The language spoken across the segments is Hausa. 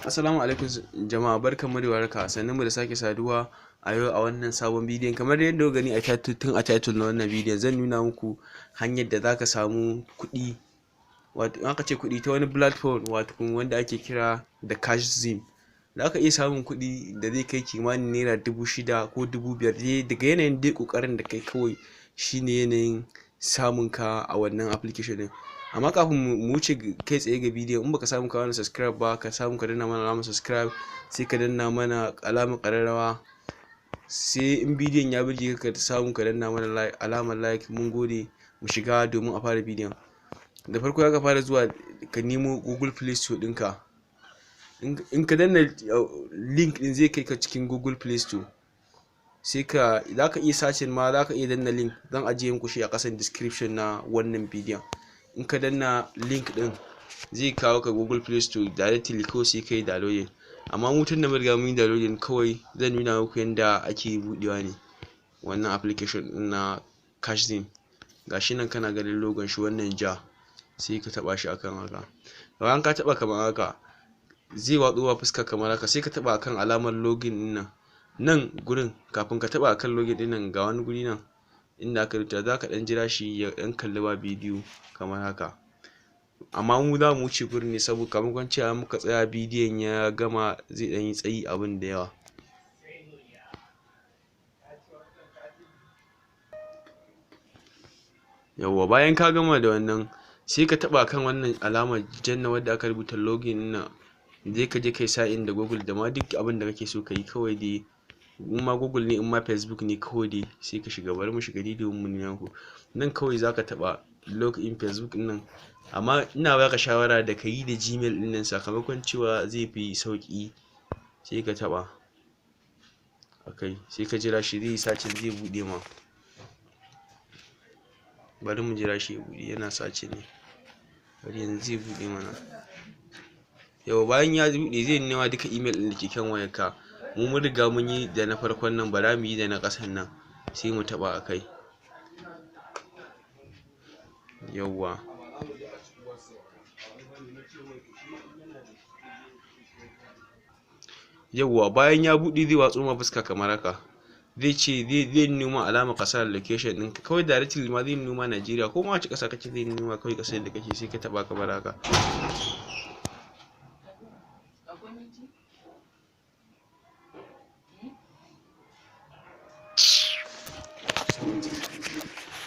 Assalamu alaikum jama'a, barkanmu da warhaka, sannunmu da sake saduwa a yau a wannan sabon bidiyon. Kamar yadda kuka gani a title, tun a title na wannan bidiyon, zan nuna muku hanyar da zaka samu kuɗi, wato in aka ce kuɗi, ta wani platform, wato wanda ake kira da Cashzine. Zaka iya samun kuɗi da zai kai kimanin naira 6,000 ko 5,000 dai, daga yanayin dai ƙoƙarin da kai, kawai shine yanayin samun ka a wannan application ɗin. Amma kafin mu wuce kai tsaye ga bidiyon, in baka samu ka mana subscribe ba, ka samu ka danna mana alamar subscribe, sai ka danna mana alamar ƙararrawa, sai in bidiyon ya burge ka, ka samu ka danna mana like, alamar like. Mun gode. Mu shiga domin a fara bidiyon. Da farko zaka fara zuwa ka nemo Google Play Store ɗinka. In ka danna link ɗin, zai kai ka cikin Google Play Store. Sai ka zaka iya searching ma, zaka iya danna link, zan ajiye muku shi a ƙasan description na wannan bidiyon. In ka danna link ɗin, zai kawo ka Google Play Store directly, kawai sai kai downloading. Amma mu tunda mun riga mun yi downloading, kawai zan nuna muku yanda ake buɗewa ne wannan application ɗin na Cashzine. Gashi nan kana ganin logon shi, wannan ja, sai ka taɓa shi akan haka. Bayan ka taɓa kamar haka, zai watso ma fuska kamar haka. Sai ka taɓa akan alamar login ɗin nan, nan gurin. Kafin ka taɓa akan login ɗin nan, ga wani guri nan inda aka rubuta, zaka ɗan jira shi ya ɗan kalli ba bidiyo kamar haka. Amma mu za mu wuce gurin ne, saboda kamakon cewa muka tsaya bidiyon ya gama, zai ɗan yi tsayi abin da yawa. Yawwa, bayan ka gama da wannan, sai ka taɓa kan wannan alamar janna wadda aka rubuta login nan. Zai ka je kai sign in da Google da ma duk abin da kake so ka yi, kawai dai in ma Google ne, in ma Facebook ne, kawai dai sai ka shiga. Bari mu shiga domin mu nuna muku. Nan kawai zaka taɓa login Facebook nan, amma ina baka shawara da ka yi da Gmail ɗin nan, sakamakon cewa zai fi sauƙi. Sai ka taɓa akai, sai ka jira shi, zai yi searching, zai buɗe ma. Bari mu jira shi ya buɗe, yana searching ne, bari yanzu zai buɗe mana. Yau bayan ya buɗe, zai nuna duka email ɗin da ke kan wayarka. Mu mun riga mun yi da na farkon nan, bara mu yi da na ƙasan nan. Sai mu taɓa a kai. Yawwa, yawwa, bayan ya buɗe, zai watso ma fuska kamar haka. Zai ce zai nuna alamar ƙasar, location ɗinka, kawai directly ma zai nuna Najeriya ko ma wace ƙasa kake, zai nuna kawai ƙasar da kake. Sai ka taɓa kamar haka.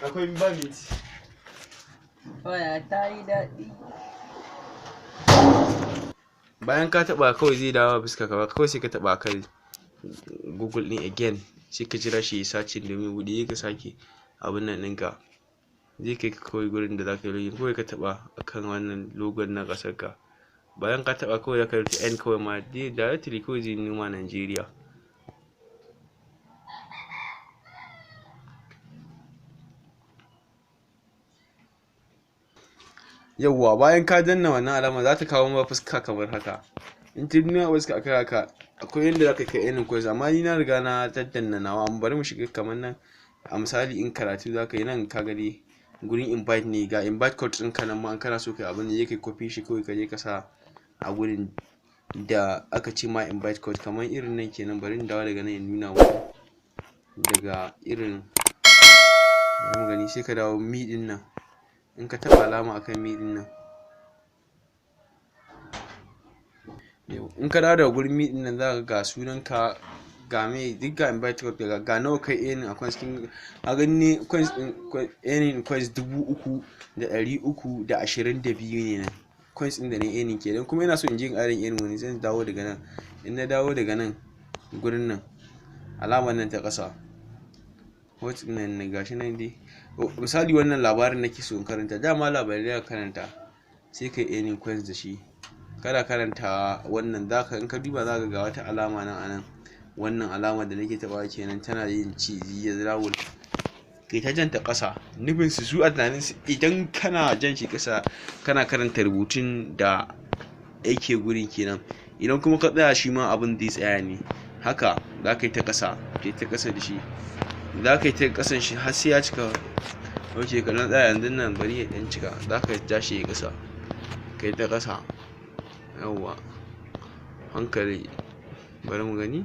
Akwai ba minti. Waya ta yi daɗi. Bayan ka taɓa, kawai zai dawo fuska kamar, kawai sai ka taɓa kan Google ɗin again, sai ka jira shi ya searching domin buɗe, ka sake abun nan ɗinka. Zai kai ka kawai gurin da zaka yi login, kawai ka taɓa akan wannan logon na ƙasar ka. Bayan ka taɓa, kawai zaka rubuta N, kawai ma directly kawai zai nuna Najeriya. Yawwa, bayan ka danna wannan alama, za ta kawo ma fuska kamar haka. In ta nuna fuska akan haka, akwai yanda zaka kai earning coins, amma ni na riga na daddanna nawa. Amma bari mu shiga kamar nan a misali, in karatu zaka yi nan, ka gani gurin invite ne, ga invite code ɗinka nan ma. In kana so kai abin da kai copy shi, kawai ka je ka sa a gurin da aka ce ma invite code, kamar irin nan kenan. Bari in dawo daga nan in nuna muku daga irin mu gani. Sai ka dawo me ɗin nan. In ka taɓa alama akan me ɗin nan, in ka dawo daga gurin me ɗin nan, za ka ga sunanka, ga me duk, ga invite code, ga nawa kai earning a coins kin. A gani coins ɗin, earning coins 3,322 ne nan, coins ɗin da na earning kenan. Kuma ina so in je in ƙara earning wani, zan dawo daga nan. In na dawo daga nan gurin nan, alamar nan ta ƙasa, what nan ne, gashi nan dai. Misali wannan labarin nake so in karanta, dama labarai da karanta, sai kai earning coins da shi. Kada karanta wannan, zaka in ka duba zaka ga wata alama nan anan. Wannan alama da nake tabawa kenan, tana yin ci ya rawul, kai ta janta ƙasa. Nufin su, su a tunanin su, idan kana jan shi ƙasa, kana karanta rubutun da yake gurin kenan. Idan kuma ka tsaya, shi ma abin zai tsaya ne. Haka za ka yi ta ƙasa, kai ta ƙasa da shi, za ka yi ta ƙasan shi har sai ya cika. Ok, ka nan tsaya yanzu nan, bari ya ɗan cika. Za ka ja shi ya ƙasa, kai ta ƙasa. Yawwa. Hankali, bari mu gani,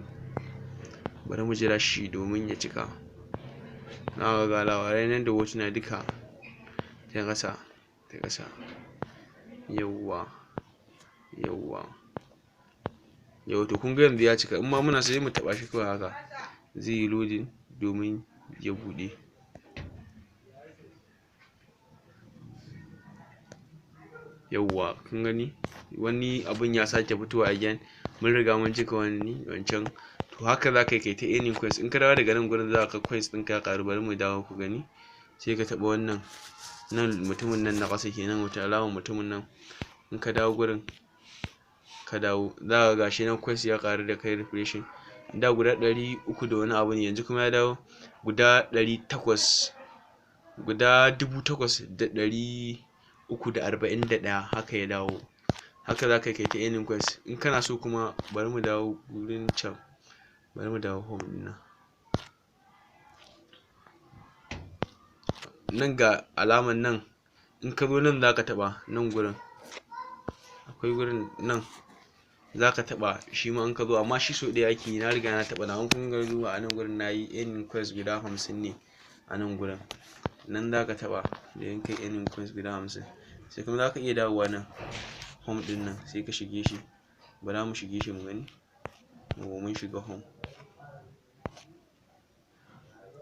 bari mu jira shi domin ya cika. Na ga labarai nan da hotuna duka ta ƙasa, ta ƙasa. Yawwa, yawwa, yau. To kun ga yanzu ya cika. In ma muna sai mu taɓa shi kawai haka, zai yi loading domin ya buɗe. Yawwa, kun gani, wani abun ya sake fitowa again. Mun riga mun cika wani wancan. To haka za ka yi kai ta earning coins. In ka dawo daga nan gurin, za ka coins ɗinka ya ƙaru. Bari mu dawo ku gani. Sai ka taɓa wannan nan, mutumin nan na ƙasa kenan, wata alamar mutumin nan. In ka dawo gurin, ka dawo, za ka ga gashi nan coins ya ƙaru da kai refreshing. Da guda 300 da wani abu ne, yanzu kuma ya dawo guda 800, guda 8341, haka ya dawo. Haka za ka kai ta earning coins in kana so. Kuma bari mu dawo gurin can, bari mu dawo home ɗin nan. Nan ga alaman nan, in ka zo nan za ka taɓa nan gurin, akwai gurin nan za ka taɓa shi ma in ka zo, amma shi sau ɗaya ake yi. Na riga na taɓa na. Kun ga, duba a nan gurin, na yi earning coins guda 50 ne a nan gurin. Nan za ka taɓa da in kai earning coins guda 50. Sai kuma za ka iya dawowa nan home ɗin nan, sai ka shige shi. Bara mu shige shi mu gani. Yawwa, mun shiga home,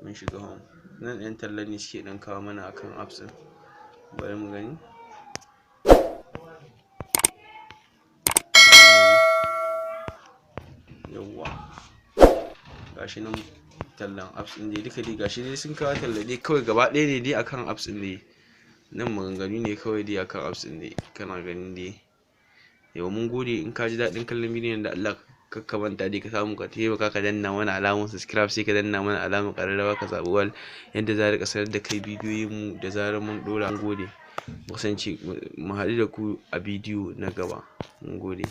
mun shiga home. Nan ɗan talla ne suke ɗan kawo mana akan apps ɗin. Bari mu gani. Yawwa, gashi nan tallan apps ɗin dai duka dai, gashi dai sun kawo talla dai kawai gaba ɗaya ne dai akan apps ɗin dai. Nan maganganu ne kawai dai akan apps ɗin dai, kana ganin dai. Yau mun gode. In ka ji daɗin kallon bidiyon, da Allah kar ka manta dai ka samu ka taimaka ka danna mana alamar subscribe, sai ka danna mana alamar ƙararrawa, ka zaɓi all, yadda za a riƙa sanar da kai bidiyoyin mu da zarar mun ɗora. Mun gode. Mu kasance, mu haɗu da ku a bidiyo na gaba. Mun gode.